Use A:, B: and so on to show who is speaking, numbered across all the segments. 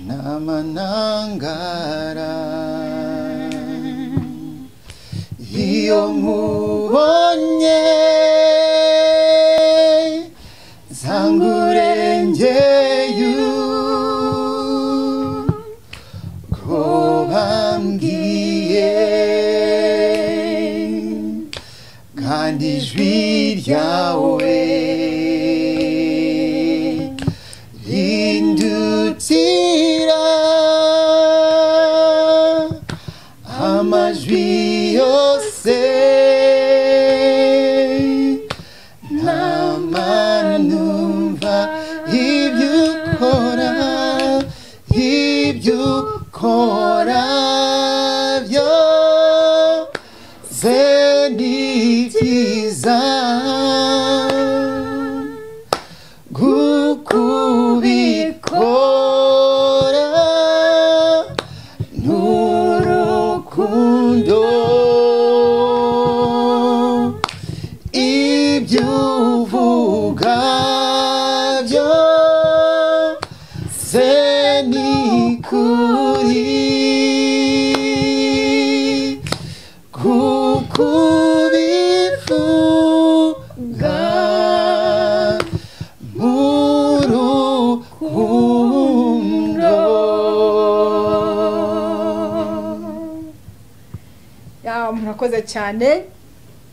A: Namanangara iyo nkubonye zangurengeye ko bambwiye kandi ijwi ryawe rindutira amajwi yose namanumva ibyo ukora ibyo ukora byose ni byiza gukubikora n'urukundo ibyo uvuga byose ni kuri kuko ubivuga mu rukundo.
B: Ya, murakoze cyane,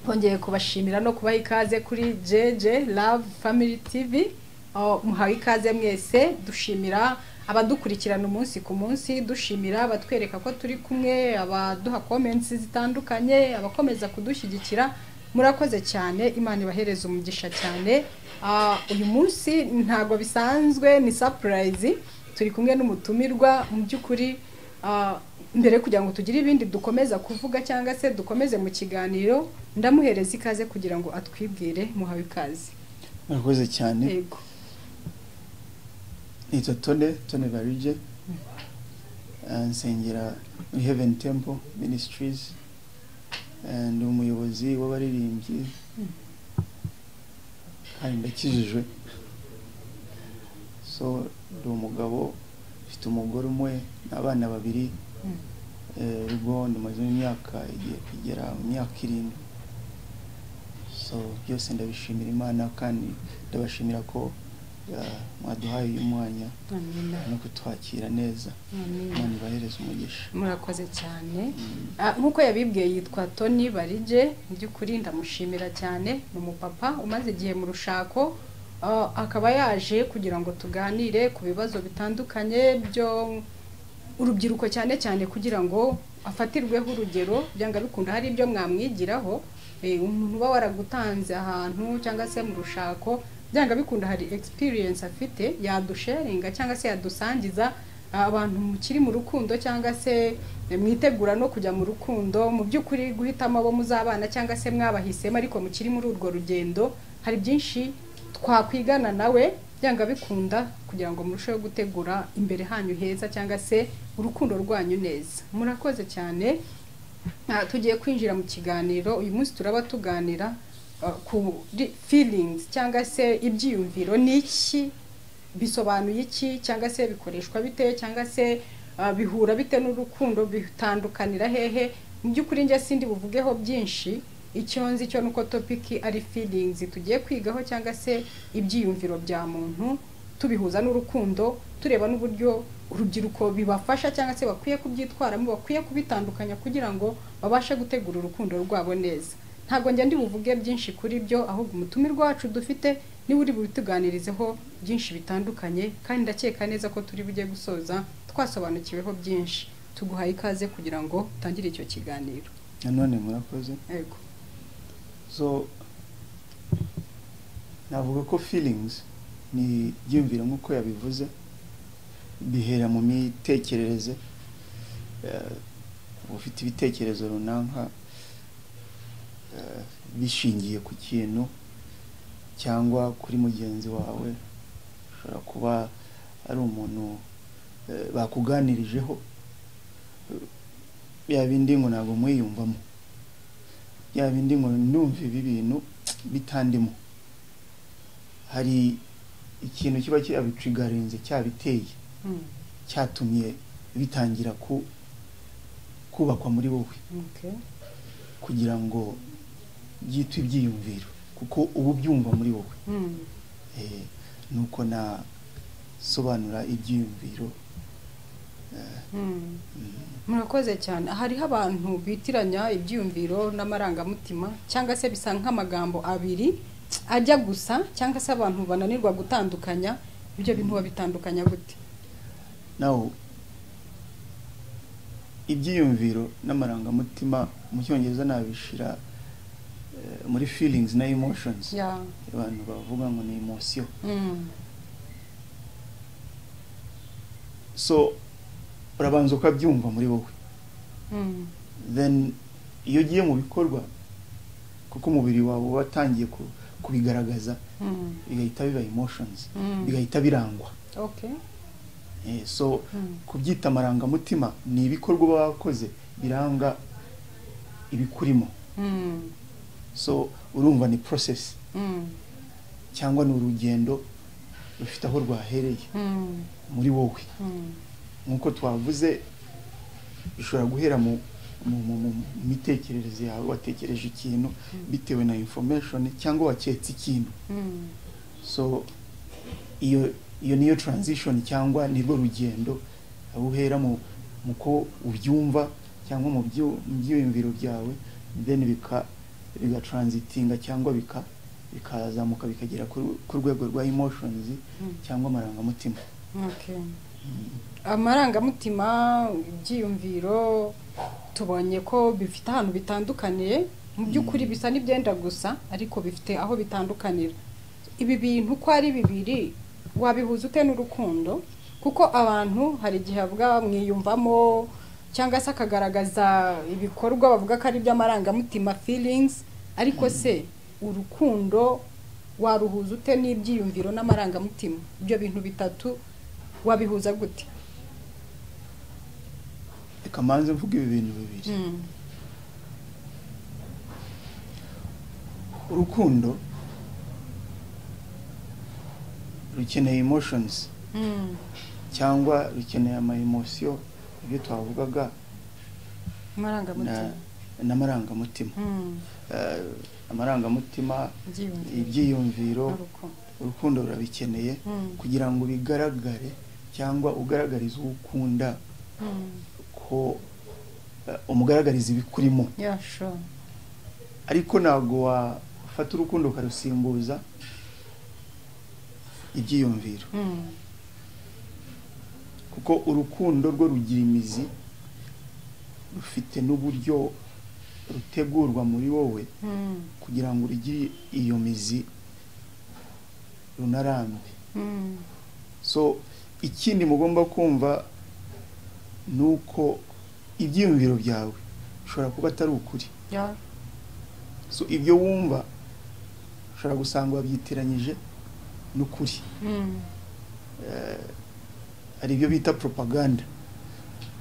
B: twongeye kubashimira no kubaha ikaze kuri JJ Love Family TV. Aho muhawe ikaze mwese, dushimira abadukurikirana umunsi ku munsi, dushimira abatwereka ko turi kumwe, abaduha comments zitandukanye, abakomeza kudushyigikira. Murakoze cyane, Imana ibahereze umugisha cyane. Uyu munsi ntago bisanzwe, ni surprise, turi kumwe n'umutumirwa. Mu by'ukuri mbere kugira ngo tugire ibindi dukomeza kuvuga cyangwa se dukomeze mu kiganiro, ndamuhereza ikaze kugira ngo atwibwire. Muhawe ikaze.
A: Murakoze cyane.
B: Yego.
A: Nitwa Tone Barije, nsengera muri Heaven Temple Ministries, ndi umuyobozi w'abaririmbyi kandi ndakijijwe. So ndi umugabo ufite umugore umwe n'abana babiri. Urugo ndumazemo imyaka igiye kugera mu myaka 7. So byose ndabishimira Imana kandi ndabashimira ko mwaduhaye uyu mwanya
B: Amina.
A: no kutwakira neza.
B: Amina.
A: Imana ibahereze umugisha.
B: Murakoze cyane. Nk'uko yabibwiye yitwa Tony Barije, mu by'ukuri ndamushimira cyane, ni umupapa umaze igihe mu rushako, akaba yaje kugira ngo tuganire ku bibazo bitandukanye byo urubyiruko cyane cyane, kugira ngo afatirweho urugero, byanga bikunda hari ibyo mwamwigiraho. Umuntu uba waragutanze ahantu cyangwa se mu rushako, byanga bikunda hari experience afite yadusharinga cyangwa se yadusangiza. Abantu mukiri mu rukundo cyangwa se mwitegura no kujya mu rukundo, mu by'ukuri guhitamo abo muzabana cyangwa se mwabahisemo ariko mukiri muri urwo rugendo, hari byinshi twakwigana nawe byanga bikunda kugira ngo murusheho gutegura imbere hanyu heza cyangwa se urukundo rwanyu neza. Murakoze cyane. Tugiye kwinjira mu kiganiro. Uyu munsi turaba tuganira ku feelings cyangwa se ibyiyumviro. Ni iki, bisobanuye iki, cyangwa se bikoreshwa bite, cyangwa se bihura bite n'urukundo, bitandukanira hehe? Mu by'ukuri njye sindi buvugeho byinshi, icyo nzi cyo nuko topic ari feelings tugiye kwigaho cyangwa se ibyiyumviro bya muntu, tubihuza n'urukundo, tureba n'uburyo urubyiruko bibafasha cyangwa se bakwiye kubyitwaramo, bakwiye kubitandukanya kugira ngo babashe gutegura urukundo rwabo neza. Ntabwo njya ndi buvuge byinshi kuri byo, ahubwo umutumirwa wacu dufite niwe uri bubituganirizeho byinshi bitandukanye, kandi ndakeka neza ko turi bujye gusoza twasobanukiweho byinshi. Tuguhaye ikaze kugira ngo utangire icyo kiganiro.
A: Nanone murakoze.
B: Yego.
A: So navuga ko feelings ni ibyiyumviro nk'uko yabivuze, bihera mu mitekerereze. Ufite ibitekerezo runaka bishingiye ku kintu cyangwa kuri mugenzi wawe, ushobora kuba ari umuntu bakuganirijeho, bya bindi ngo ntabwo mwiyumvamo, bya bindi ngo ndumva ibi bintu bitandimo, hari ikintu kiba cyabitrigarinze, cyabiteye. cyatumye bitangira kubakwa muri wowe, kugira ngo byitwe ibyiyumviro, kuko ubu byumva muri wowe. Nuko nasobanura ibyiyumviro.
B: Murakoze cyane. Hariho abantu bitiranya ibyiyumviro n'amarangamutima, cyangwa se bisa nk'amagambo abiri ajya gusa, cyangwa se abantu bananirwa gutandukanya ibyo bintu. Babitandukanya gute?
A: Naho ibyiyumviro n'amarangamutima mu Cyongereza nabishira muri feelings na emotions. Abantu bavuga ngo ni emotion. So urabanza ukabyumva muri wowe, then iyo ugiye mu bikorwa, kuko umubiri wawe uba watangiye kubigaragaza, bigahita biba emotions, bigahita birangwa. So kubyita amarangamutima ni ibikorwa uba wakoze biranga ibikurimo. So urumva ni process, cyangwa ni urugendo rufite aho rwahereye muri wowe. Nk'uko twavuze, bishobora guhera mu mitekerereze yawe, watekereje ikintu bitewe na information cyangwa waketse ikintu. So iyo niyo transition, cyangwa nirwo rugendo aho uhera mu ko ubyumva cyangwa mu byiyumviro byawe, then bigatransitinga cyangwa bikazamuka bikagera ku rwego rwa emotions cyangwa amarangamutima.
B: Okay. Amarangamutima, ibyiyumviro, tubonye ko bifite ahantu bitandukaniye. Mu by'ukuri bisa n'ibyenda gusa, ariko bifite aho bitandukanira. Ibi bintu uko ari bibiri wabihuza ute n'urukundo? Kuko abantu hari igihe bavuga mwiyumvamo, cyangwa se akagaragaza ibikorwa bavuga ko ari iby'amarangamutima, feelings, ariko se urukundo waruhuza ute n'ibyiyumviro n'amarangamutima? Ibyo bintu bitatu wabihuza gute?
A: Reka manze mvuga ibi bintu bibiri. Urukundo rukeneye emotions, cyangwa rukeneye ama emotion, ibyo twavugaga,
B: amarangamutima
A: n'amarangamutima. Amarangamutima,
B: ibyiyumviro,
A: ibyiyumviro,
B: n'urukundo.
A: Urukundo rurabikeneye kugira ngo bigaragare cyangwa ugaragarize uwo ukunda ko umugaragariza ibikurimo.
B: Yeah, sure.
A: Ariko ntabwo wafata urukundo ukarusimbuza ibyiyumviro, kuko urukundo rwo rugira imizi, rufite n'uburyo rutegurwa muri wowe kugira ngo rugire iyo mizi, runarambe. So ikindi mugomba kumva ni uko ibyiyumviro byawe bishobora kuba atari ukuri. So ibyo wumva ushobora gusanga wabyitiranyije n'ukuri. Hari ibyo bita propaganda,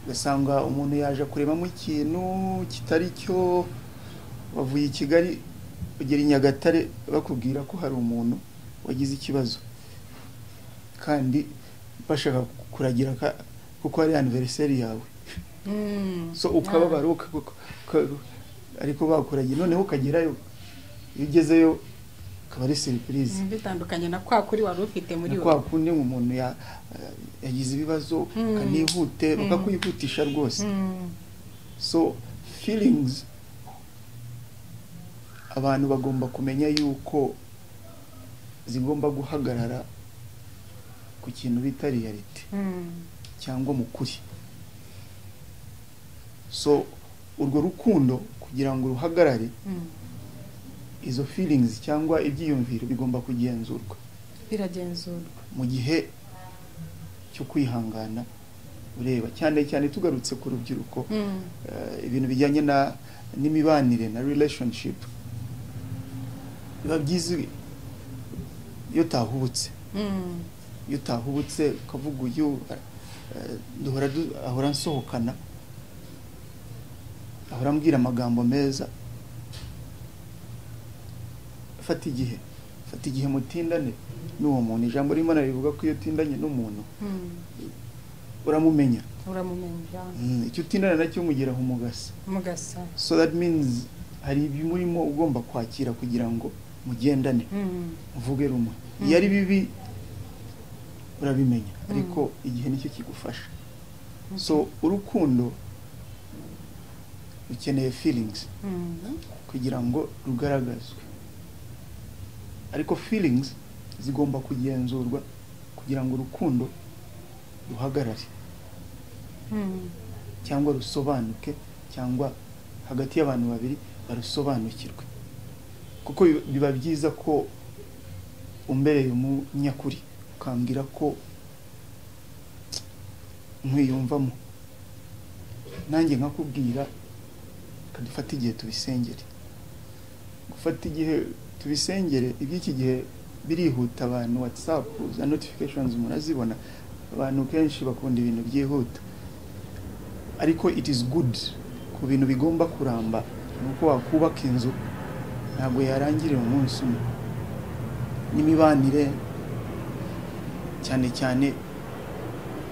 A: ugasanga umuntu yaje kurebamo ikintu kitari cyo. Wavuye i Kigali ugera i Nyagatare, bakubwira ko hari umuntu wagize ikibazo, kandi bashaka kuragira kuko ari anniversaire yawe. So ukababara, ariko bakuragiye, noneho ukagerayo, iyo ugezeyo akaba ari surprise.
B: Bitandukanye na kwa kuri wari ufite muri
A: Na
B: wowe.
A: kwa kundi ngo umuntu yagize ibibazo, kanihute, bakakwihutisha rwose. So feelings, abantu bagomba kumenya yuko zigomba guhagarara ku kintu bita reality cyangwa mu kuri. So urwo rukundo kugira ngo ruhagarare, izo feelings cyangwa ibyiyumviro bigomba kugenzurwa.
B: Biragenzurwa.
A: Mu gihe cyo kwihangana, ureba cyane cyane tugarutse ku rubyiruko, ibintu bijyanye na n'imibanire na relationship, biba byiza iyo utahubutse. Iyo utahubutse ukavuga uyu duhora ahora nsohokana, ahora ambwira amagambo meza, fata igihe, fata igihe mutindane n'uwo muntu. Ijambo ry'Imana rivuga ko iyo utindanye n'umuntu Uramumenya.
B: Uramumenya.
A: Icyo utindana nacyo mugeraho umugasa.
B: Mugasa.
A: So that means hari ibimurimo ugomba kwakira kugira ngo mugendane, muvuge rumwe. Iyo ari bibi urabimenya, ariko igihe nicyo kigufasha. So urukundo rukeneye feelings kugira ngo rugaragazwe, ariko feelings zigomba kugenzurwa kugira ngo urukundo ruhagarare cyangwa rusobanuke, cyangwa hagati y'abantu babiri barusobanukirwe. Kuko biba byiza ko umbereye umunyakuri ukambwira ko nkwiyumvamo, nanjye nkakubwira kadufata igihe tubisengere. Gufata igihe tubisengere, iby'iki gihe birihuta, abantu WhatsApp za notifications murazibona, abantu kenshi bakunda ibintu byihuta, ariko it is good ku bintu bigomba kuramba. Nuko wakubaka inzu ntabwo yarangirira umunsi umwe. N'imibanire cyane cyane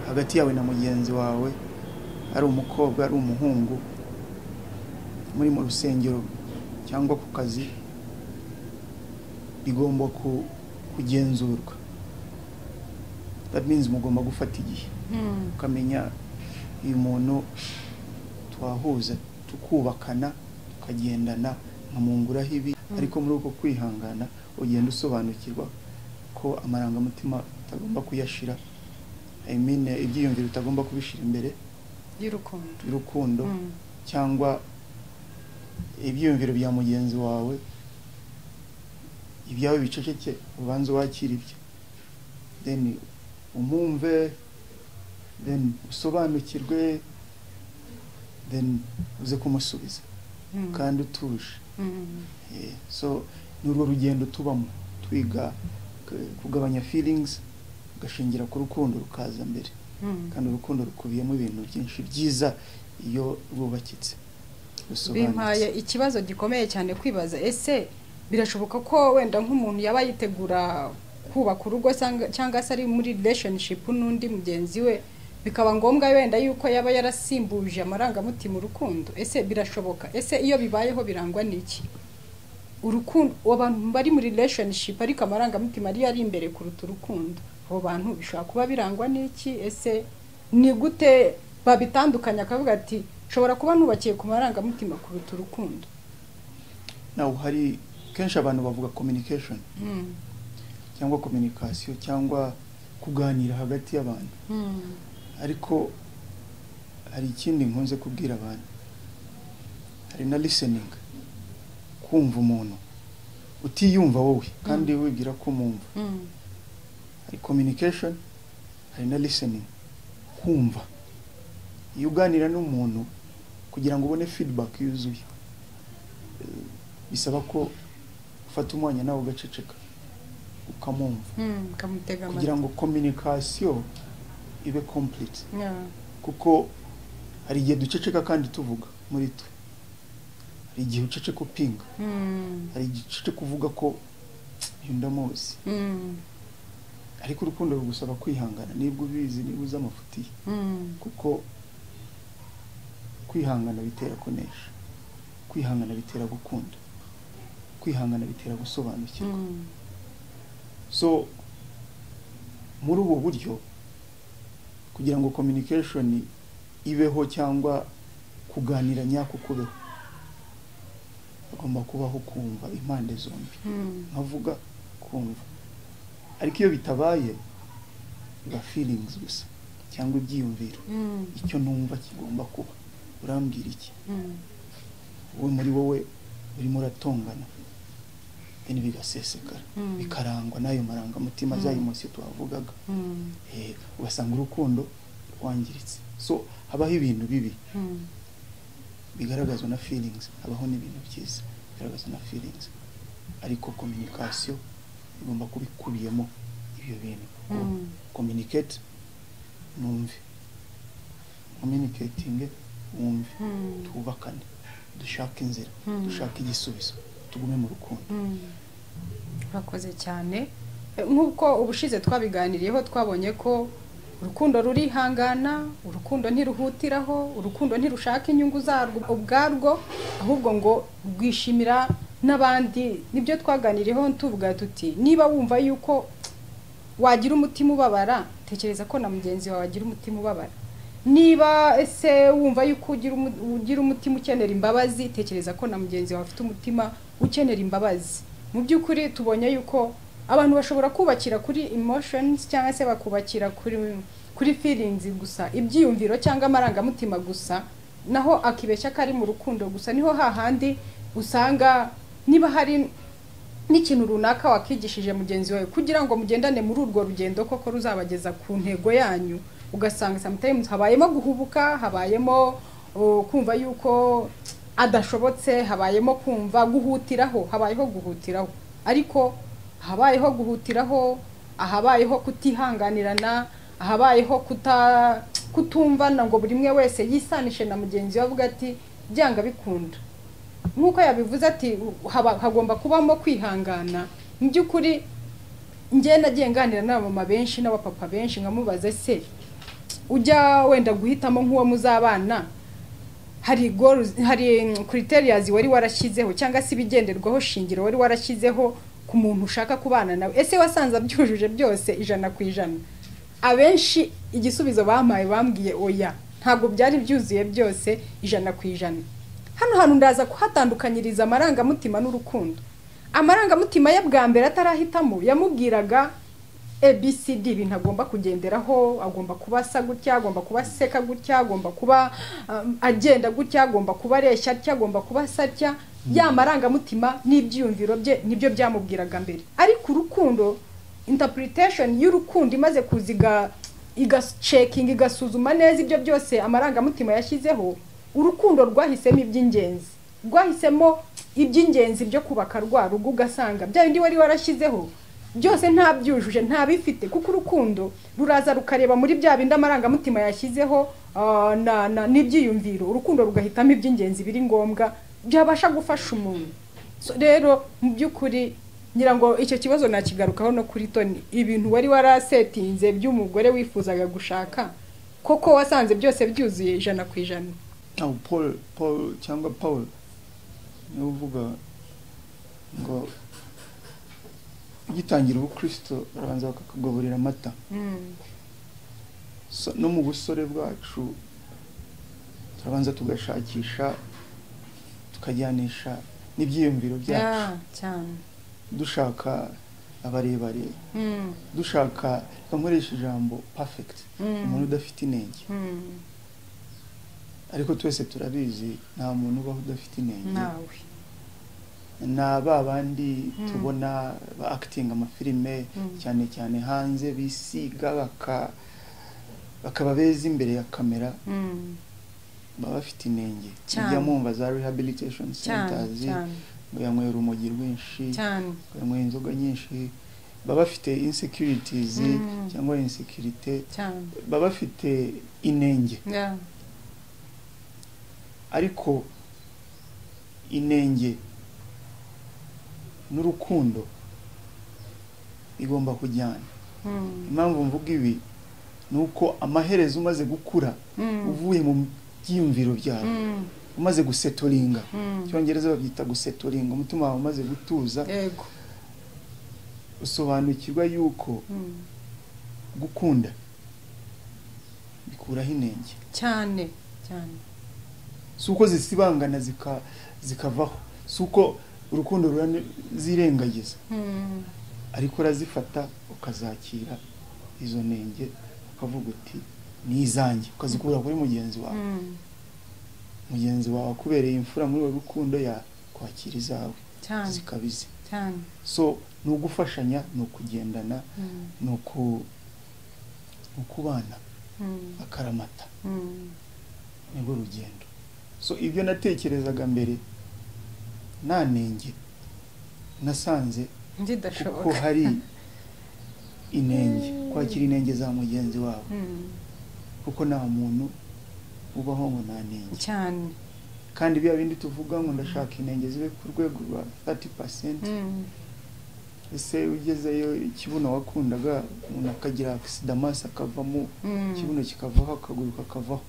A: hagati yawe na mugenzi wawe, ari umukobwa ari umuhungu, muri mu rusengero cyangwa ku kazi, bigomba kugenzurwa. That means mugomba gufata igihe ukamenya uyu muntu twahuza, tukubakana, tukagendana, nkamunguraho ibi. Ariko muri uko kwihangana ugenda usobanukirwa ko amarangamutima utagomba kuyashira, I mean ibyiyumviro utagomba kubishira imbere y'urukundo, cyangwa ibyiyumviro bya mugenzi wawe, ibyawe biceceke, ubanze wakira ibyo, then umumve, then usobanukirwe, then uze kumusubiza kandi utuje. So ni urwo rugendo tubamo, twiga kugabanya feelings, ugashingira ku rukundo rukaza mbere. Kandi urukundo rukubiyemo ibintu byinshi byiza iyo rwubakitse.
B: Bimpaye ikibazo gikomeye cyane kwibaza, ese birashoboka ko wenda nk'umuntu yaba yitegura kubaka urugo cyangwa se ari muri relationship n'undi mugenzi we, bikaba ngombwa wenda yuko yaba yarasimbuje amarangamutima urukundo? Ese birashoboka? Ese iyo bibayeho birangwa n'iki? Urukundo, abantu bari muri relationship ariko amarangamutima ari ari imbere kuruta urukundo, abo bantu bishobora kuba birangwa n'iki? Ese ni gute babitandukanya akavuga ati nshobora kuba nubakiye ku marangamutima kuruta urukundo?
A: Naho hari kenshi abantu bavuga communication cyangwa communication cyangwa kuganira hagati y'abantu, ariko hari ikindi nkunze kubwira abantu, hari na listening, kumva umuntu utiyumva wowe kandi wibwira ko umumva. Hari communication, hari na listening, kumva. Iyo uganira n'umuntu kugira ngo ubone feedback yuzuye, bisaba ko ufata umwanya nawe ugaceceka ukamumva, kugira ngo communication ibe complete. Kuko hari igihe duceceka kandi tuvuga muri twe, hari igihe uceceka upinga, hari igihe uceceka uvuga ko uyu ndamuzi, ariko urukundo rugusaba kwihangana, nibwo ubizi, niba uzi amafuti, kuko kwihangana bitera kunesha, kwihangana bitera gukunda, kwihangana bitera gusobanukirwa. So muri ubu buryo kugira ngo communication ibeho cyangwa kuganira nyako kubeho, agomba kubaho kumva impande zombi, nkavuga kumva. Ariko iyo bitabaye biba feelings gusa cyangwa ibyiyumviro, icyo numva kigomba kuba, urambwira iki, wowe muri wowe urimo uratongana, then bigasesekara, bikarangwa n'ayo marangamutima za emotion twavugaga, ugasanga urukundo rwangiritse. So habaho ibintu bibi bigaragazwa na feelings, habaho n'ibintu byiza bigaragazwa na feelings, ariko communication igomba kuba ikubiyemo ibyo bintu. Communicate numve, communicating wumve, twubakane, dushake inzira, dushake igisubizo, tugume mu rukundo.
B: Urakoze cyane. Nk'uko ubushize twabiganiriyeho, twabonye ko Urukundo rurihangana, urukundo ntiruhutiraho, urukundo ntirushaka inyungu zarwo ubwarwo, ahubwo ngo rwishimira n'abandi. Nibyo twaganiriyeho tuvuga tuti niba wumva yuko wagira umutima ubabara, tekereza ko na mugenzi wawe agira umutima ubabara. Niba ese wumva yuko ugira umutima ukenera imbabazi, tekereza ko na mugenzi wawe afite umutima ukenera imbabazi. Mu by'ukuri tubonye yuko abantu bashobora kubakira kuri emotions cyangwa se bakubakira kuri feelings gusa, ibyiyumviro cyangwa amarangamutima gusa, naho akibeshya ko ari mu rukundo gusa. Niho hahandi usanga niba hari n'ikintu runaka wakigishije mugenzi wawe kugira ngo mugendane muri urwo rugendo koko ruzabageza ku ntego yanyu, ugasanga sometimes habayemo guhubuka, habayemo kumva yuko adashobotse, habayemo kumva guhutiraho, habayeho guhutiraho. Ariko habayeho guhutiraho, ahabayeho kutihanganirana, ahabayeho kutumvana ngo buri umwe wese yisanishe na mugenzi we avuga ati byanga bikunda. Nk'uko yabivuze ati hagomba kubamo kwihangana. Mu by'ukuri njye nagiye nganira n'abamama benshi n'abapapa benshi, nkamubaza se ujya wenda guhitamo nk'uwo muzabana, hari goals, hari criterias wari warashyizeho cyangwa se ibigenderwaho shingiro wari warashyizeho ku muntu ushaka kubana nawe, ese wasanze abyujuje byose 100%? Abenshi igisubizo bampaye bambwiye oya, ntabwo byari byuzuye byose 100%. Hano hantu ndaza kuhatandukanyiriza amarangamutima n'urukundo. Amarangamutima ye bwa mbere atarahitamo yamubwiraga ABCD, ibintu agomba kugenderaho, agomba kuba asa gutya, agomba kuba aseka gutya, agomba kuba agenda gutya, agomba kuba areshya atya, agomba kuba asa atya. Ya marangamutima n'ibyiyumviro bye nibyo byamubwiraga mbere. Ariko urukundo, interpretation y'urukundo imaze kuziga, igacheckinga, igasuzuma neza ibyo byose amarangamutima yashyizeho, urukundo rwahisemo iby'ingenzi, rwahisemo iby'ingenzi byo kubaka rwa rugo. Ugasanga bya bindi wari warashyizeho byose ntabyujuje, ntabifite, kuko urukundo ruraza rukareba muri bya bindi amarangamutima yashyizeho n'ibyiyumviro, urukundo rugahitamo iby'ingenzi biri ngombwa byabasha gufasha umuntu. So, rero mu by'ukuri ngira ngo icyo kibazo nakigarukaho no kuri Tony. Ibintu wari warasetinze by'umugore wifuzaga gushaka, koko wasanze byose byuzuye 100%?
A: Aho Paul cyangwa Paul niwe uvuga ngo ugitangira ubukristo barabanza bakakugaburira amata. So, no mu busore bwacu turabanza tugashakisha, tukajyanisha n'ibyiyumviro byacu,
B: cyane,
A: dushaka abarebare, dushaka, reka nkoresha ijambo perfect, umuntu udafite inenge. Ariko twese turabizi, nta muntu ubaho udafite inenge.
B: Nawe.
A: Na ba bandi tubona ba acting amafilime, cyane cyane hanze, bisiga bakaba beza imbere ya kamera, baba bafite inenge. Mujya mwumva za rehabilitation centers, ngo yanywera urumogi rwinshi, ngo yanyweye inzoga nyinshi, baba bafite insecurities cyangwa insécurité, baba bafite inenge. Ariko inenge n'urukundo bigomba kujyana. Impamvu mvuga ibi ni uko amaherezo umaze gukura, uvuye mu byiyumviro byawe, umaze gusettlinga, icyongereza babyita gusettlinga, umutima wawe umaze gutuza, usobanukirwa yuko gukunda bikuraho inenge.
B: Cyane cyane.
A: Si uko zisibangana zikavaho, si uko urukundo rurazirengagiza, ariko urazifata ukazakira izo nenge, ukavuga uti ni izanjye, ukazikura kuri mugenzi wawe. Mugenzi wawe akubereye imfura muri urwo rukundo yakwakira izawe zikaba ize. So ni ugufashanya, ni ukugendana, ni ukubana akaramata, nibwo rugendo. So ibyo natekerezaga mbere nta nenge, nasanze kuko
B: Bidashoboka.
A: hari inenge, kwakira inenge za mugenzi wawe, kuko nta muntu ubaho ngo nta nenge. Kandi bya bindi tuvuga ngo ndashaka inenge zibe ku rwego rwa 30%, Ese ugezeyo ikibuno wakundaga, umuntu akagira accident amaso akavamo, ikibuno kikavaho, akaguru kakavaho,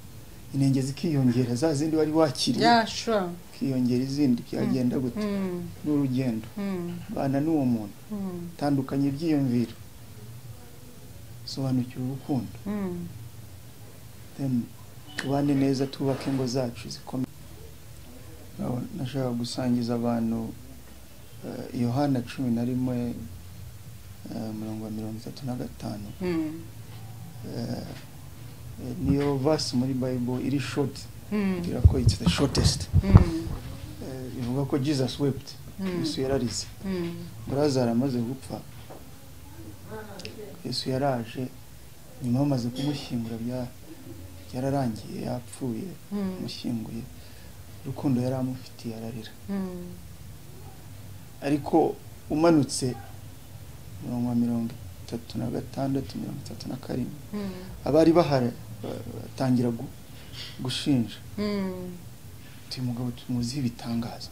A: inenge zikiyongera, za zindi wari wakiriye, kiyongera izindi, byagenda gute? N'urugendo, bana n'uwo muntu, tandukanye ibyiyumviro, sobanukira urukundo, then tubane neza, twubake ingo zacu zikomeye. Nashaka gusangiza abantu Yohana 11 umurongo wa 35. Niyo verse muri Bible iri short, igira ko it's the shortest. Ivuga ko Jesus wept, Yesu yararize. Ngo Lazaro amaze gupfa, Yesu yaraje nyuma bamaze kumushyingura, byararangiye, yapfuye, amushyinguye, urukundo yari amufitiye ararira. Ariko umanutse umurongo wa 36, 37, abari bahari batangira gushinja, uyu mugabo tumuziho ibitangaza,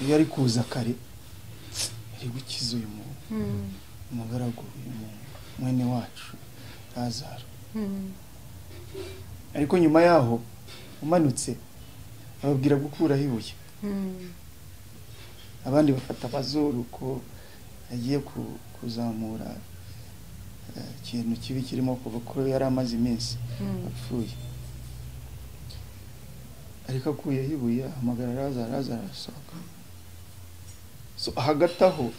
A: iyo ari kuza kare yari gukiza uyu mugaragu, uyu mwene wacu Lazaro. Ariko nyuma yaho umanutse ababwira gukuraho ibuye, abandi bafata amazuru ko agiye kuzamura ikintu kibi kirimo kuva ko yari amaze iminsi apfuye. Ariko akuyeho ibuye ahamagara Lazaro, Lazaro arasohoka. So hagati aho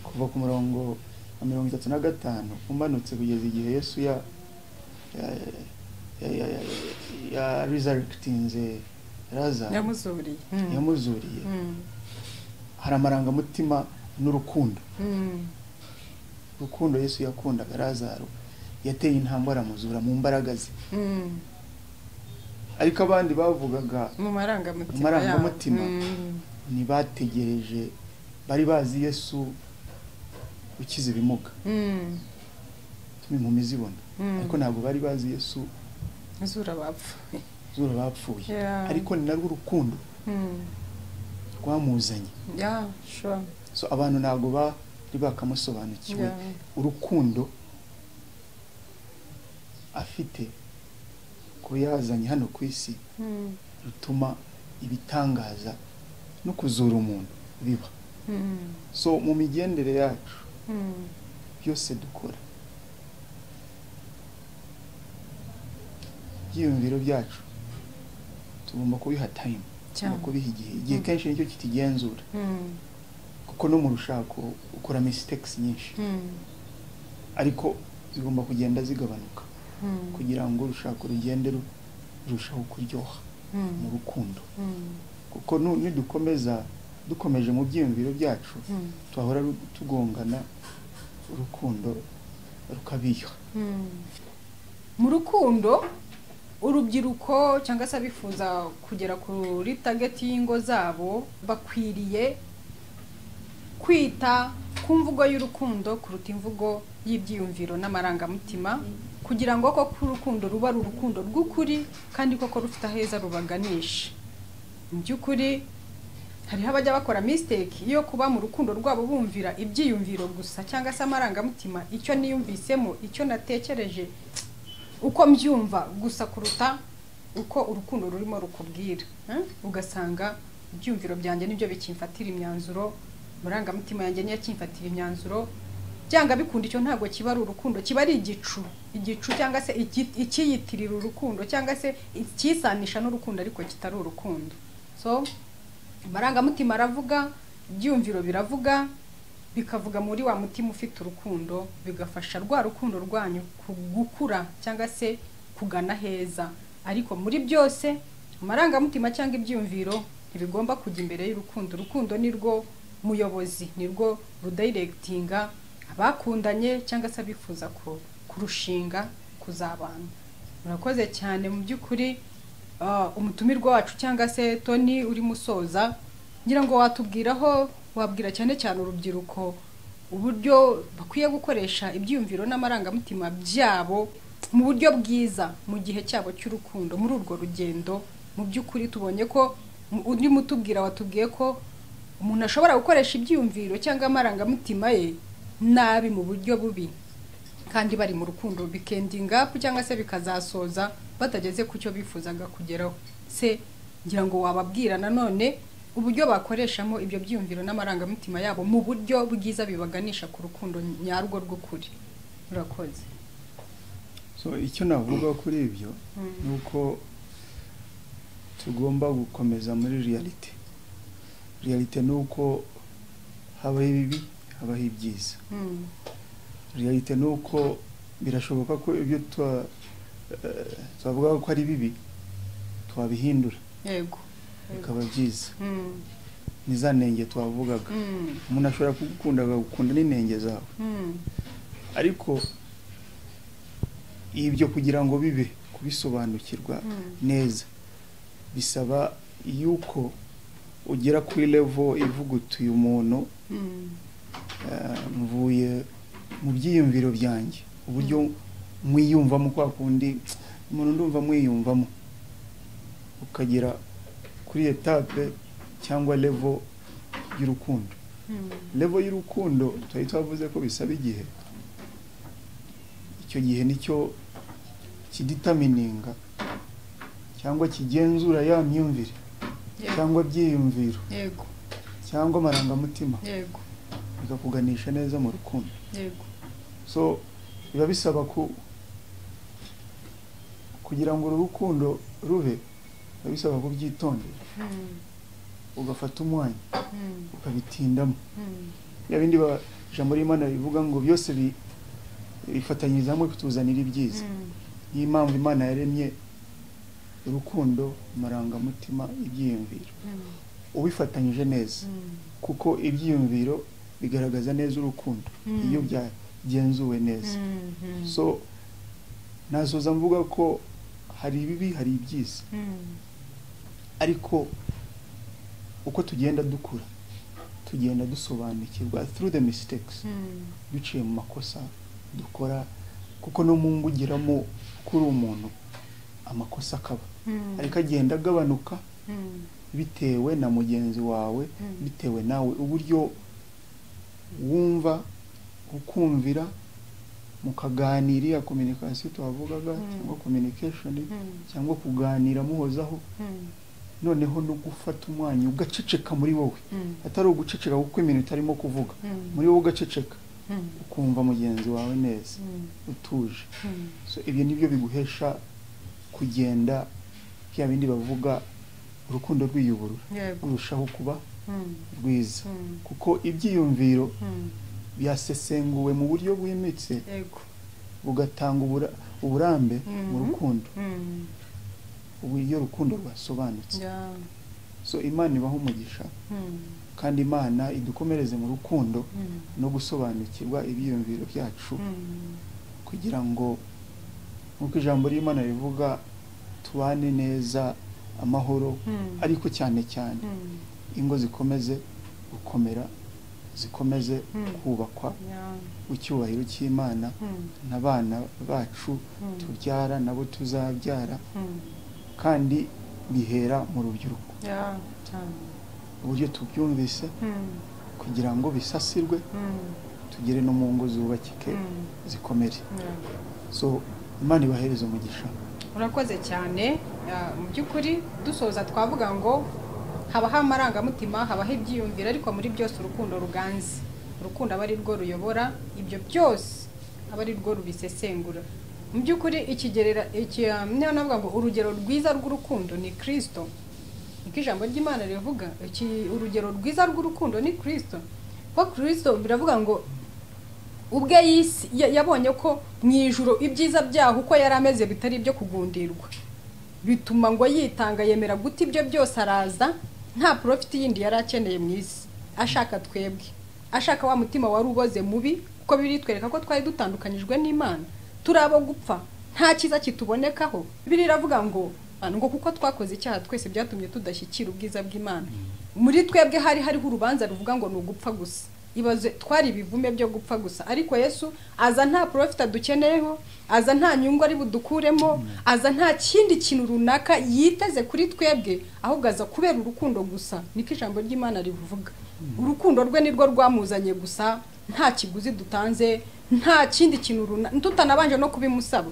A: kuva ku murongo wa 35 umanutse kugeza igihe Yesu ya resurrectinze Lazaro, yamuzuriye, hari amarangamutima n'urukundo. Urukundo Yesu yakundaga Lazaro yateye intambwe aramuzura mu mbaraga ze. Ariko abandi bavugaga
B: mu
A: marangamutima, ntibategereje, bari bazi Yesu ukiza ibimuga, tuma impumi zibona, ariko ntabwo bari bazi Yesu
B: uzura
A: abapfuye. Ariko ni narwo urukundo rwamuzanye. So abantu ntabwo bari bakamusobanukiwe urukundo afite ko yazanye hano ku isi, rutuma ibitangaza no kuzura umuntu biba. So mu migendere yacu byose dukora, ibyiyumviro byacu tugomba kubiha time, tugomba kubiha igihe. Igihe kenshi nicyo kitigenzura, kuko no mu rushako ukora mistakes nyinshi, ariko zigomba kugenda zigabanuka kugira ngo urushako rugende rurushaho kuryoha mu rukundo. Kuko nidukomeza dukomeje mu byiyumviro byacu, twahora tugongana, urukundo rukabiha.
B: Mu rukundo urubyiruko cyangwa se abifuza kugera kuri target y'ingo zabo bakwiriye kwita ku mvugo y'urukundo kuruta imvugo y'ibyiyumviro n'amarangamutima, kugira ngo koko urukundo ruba ari urukundo rw'ukuri kandi koko rufite aheza rubaganisha. Mu by'ukuri hariho abajya bakora mistake yo kuba mu rukundo rwabo bumvira ibyiyumviro gusa cyangwa se amarangamutima, icyo niyumvisemo, icyo natekereje, uko mbyumva gusa kuruta uko urukundo rurimo rukubwira. Ugasanga ibyiyumviro byanjye nibyo bikimfatira imyanzuro, amarangamutima yanjye niyo akimfatira imyanzuro. Byanga bikunda icyo ntabwo kiba ari urukundo, kiba ari igicu, igicu cyangwa se ikiyitirira urukundo cyangwa se ikisanisha n'urukundo ariko kitari urukundo. So amarangamutima aravuga, ibyiyumviro biravuga, bikavuga muri wa mutima ufite urukundo, bigafasha rwa rukundo rwanyu gukura cyangwa se kugana heza. Ariko muri byose amarangamutima cyangwa ibyiyumviro ntibigomba kujya imbere y'urukundo. Urukundo nirwo muyobozi, nirwo rudirectinga abakundanye cyangwa se abifuza kurushinga kuzabana. Murakoze cyane. Mu by'ukuri umutumirwa wacu cyangwa se Tony uri musoza, ngira ngo watubwiraho, wabwira cyane cyane urubyiruko uburyo bakwiye gukoresha ibyiyumviro n'amarangamutima byabo mu buryo bwiza mu gihe cyabo cy'urukundo, muri urwo rugendo. Mu by'ukuri tubonye ko uri mutubwira, watubwiye ko Umuntu ashobora gukoresha ibyiyumviro cyangwa amarangamutima ye nabi mu buryo bubi, kandi bari mu rukundo bikendinga up cyangwa se bikazasoza batageze ku cyo bifuzaga kugeraho. Se ngira ngo wababwira nanone uburyo bakoreshamo ibyo byiyumviro n'amarangamutima yabo mu buryo bwiza bibaganisha ku rukundo nyarwo rw'ukuri. Urakoze.
A: So icyo navuga kuri ibyo ni uko tugomba gukomeza muri reality. Reality ni uko habaho ibibi, habaho ibyiza. Reality ni uko birashoboka ko ibyo twavuga ko ari bibi twabihindura bikaba byiza. Ni za nenge twavugaga. Umuntu ashobora kugukunda agakunda n'inenge zawe, ariko ibyo kugira ngo bibe kubisobanukirwa neza bisaba yuko ugera kuri level ivuga uti uyu muntu mvuye mu byiyumviro byanjye, uburyo mwiyumvamo kwa kundi umuntu ndumva mwiyumvamo, ukagera kuri etape cyangwa level y'urukundo. Level y'urukundo twari twavuze ko bisaba igihe. Icyo gihe nicyo kidetermininga cyangwa kigenzura ya myumvire cyangwa byiyumviro cyangwa amarangamutima, bikakuganisha neza mu rukundo. So biba bisaba kugira ngo uru rukundo rube, biba bisaba kubyitondera, ugafata umwanya ukabitindamo. Ya bindi ijambo ry'Imana rivuga ngo byose bifatanyiriza hamwe kutuzanira ibyiza. Niyo mpamvu Imana yaremye urukundo, amarangamutima, ibyiyumviro, ubifatanyije neza, kuko ibyiyumviro bigaragaza neza urukundo iyo byagenzuwe neza. So nasoza mvuga ko hari ibibi, hari ibyiza, ariko uko tugenda dukura tugenda dusobanukirwa through the mistakes, duciye mu makosa dukora, kuko no mu ngo ugeramo kuri umuntu amakosa akaba, ariko agenda agabanuka bitewe na mugenzi wawe, bitewe nawe uburyo wumva, ukumvira, mukaganira ya communication twavugaga, cyangwa communication, cyangwa kuganira muhozaho, noneho no gufata umwanya ugaceceka muri wowe, atari uguceceka kuko iminota itarimo kuvuga, muri wowe ugaceceka, ukumva mugenzi wawe neza, utuje. So ibyo nibyo biguhesha kugenda bya bindi bavuga urukundo rwiyuburura, rurushaho kuba rwiza, kuko ibyiyumviro byasesenguwe mu buryo bwimbitse, bugatanga uburambe mu rukundo, uburyo urukundo rwasobanutse. So Imana ibaha umugisha, kandi Imana idukomereze mu rukundo no gusobanukirwa ibyiyumviro byacu, kugira ngo nk'uko ijambo ry'Imana rivuga tubane neza amahoro, ariko cyane cyane ingo zikomeze gukomera, zikomeze kubakwa mu cyubahiro cy'Imana, n'abana bacu tubyara nabo tuzabyara, kandi bihera mu rubyiruko. Uburyo tubyumvise kugira ngo bisasirwe, tugere no mu ngo zubakike zikomere. So Imana ibahereze umugisha.
B: Urakoze cyane. Mu by'ukuri dusoza twavuga ngo habaho amarangamutima, habaho ibyiyumviro, ariko muri byose urukundo ruganze. Urukundo aba ari rwo ruyobora ibyo byose, aba ari rwo rubisesengura. Mu by'ukuri ikigerera iki navuga ngo urugero rwiza rw'urukundo ni Kristo. Niko ijambo ry'Imana rivuga, urugero rwiza rw'urukundo ni Kristo. Ko Kristo biravuga ngo ubwe yabonye ko mu ijuru ibyiza byaho uko yari ameze bitari ibyo kugundirwa, bituma ngo yitanga, yemera guta ibyo byose, araza nta profit yindi yari akeneye mu isi, ashaka twebwe, ashaka wa mutima wari uboze mubi, kuko biritwereka ko twari dutandukanyijwe n'Imana, turabo gupfa, nta cyiza kitubonekaho. Bibiliya iravuga ngo kuko twakoze icyaha twese byatumye tudashyikira ubwiza bw'Imana. Muri twebwe hari hariho urubanza ruvuga ngo ni ugupfa gusa, ibaze twari ibivume byo gupfa gusa, ariko Yesu aza nta profit adukeneyeho, aza nta nyungu ari budukuremo, aza nta kindi kintu runaka yiteze kuri twebwe, ahubwo aza kubera urukundo gusa. Niko ijambo ry'Imana rivuga. Urukundo rwe nirwo rwamuzanye gusa, nta kiguzi dutanze, nta kindi kintu runaka, tutanabanje no kubimusaba.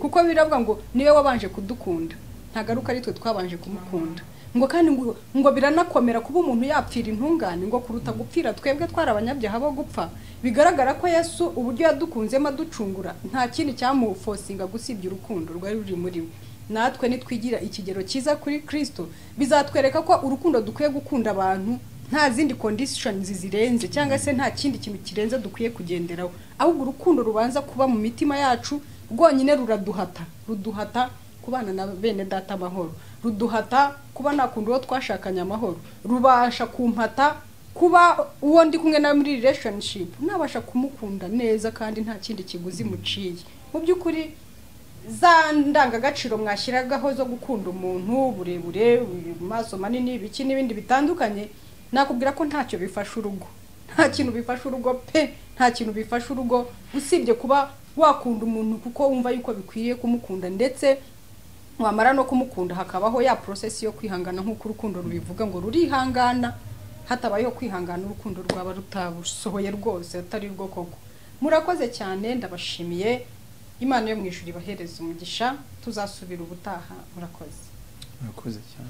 B: Kuko biravuga ngo niwe wabanje kudukunda, ntagaruka ari twe twabanje kumukunda. Ngo kandi ngo biranakomera kuba umuntu yapfira intungane ngo kuruta gupfira twebwe twari abanyabyaha bo gupfa. Bigaragara ko Yesu uburyo yadukunzemo aducungura nta kindi cyamufosinga gusibya urukundo rwari ruri muri we. Natwe nitwigira ikigero cyiza kuri Kristo, bizatwereka ko urukundo dukwiye gukunda abantu nta zindi conditions zirenze cyangwa se nta kindi kintu kirenze dukwiye kugenderaho, ahubwo urukundo rubanza kuba mu mitima yacu rwonyine ruraduhata, ruduhata kubana na bene data amahoro, ruduhata kuba nakunda uwo twashakanye amahoro, rubasha kumpata kuba uwo ndi kumwe nawe muri relationship nabasha kumukunda neza kandi nta kindi kiguzi muciye. Mu by'ukuri za ndangagaciro mwashyiragaho zo gukunda umuntu burebure, maso manini, ibiki n'ibindi bitandukanye, nakubwira ko ntacyo bifasha urugo, nta kintu bifasha urugo pe, nta kintu bifasha urugo usibye kuba wakunda umuntu kuko wumva yuko bikwiye kumukunda, ndetse wamara no kumukunda hakabaho ya process yo kwihangana nk'uko urukundo rubivuga ngo rurihangana. Hatabayeho kwihangana urukundo rwaba rutabusohoye rwose, atari rwo koko. Murakoze cyane, ndabashimiye. Imana yo mu ijuru ibahereze umugisha, tuzasubira ubutaha. Murakoze.
A: Murakoze cyane.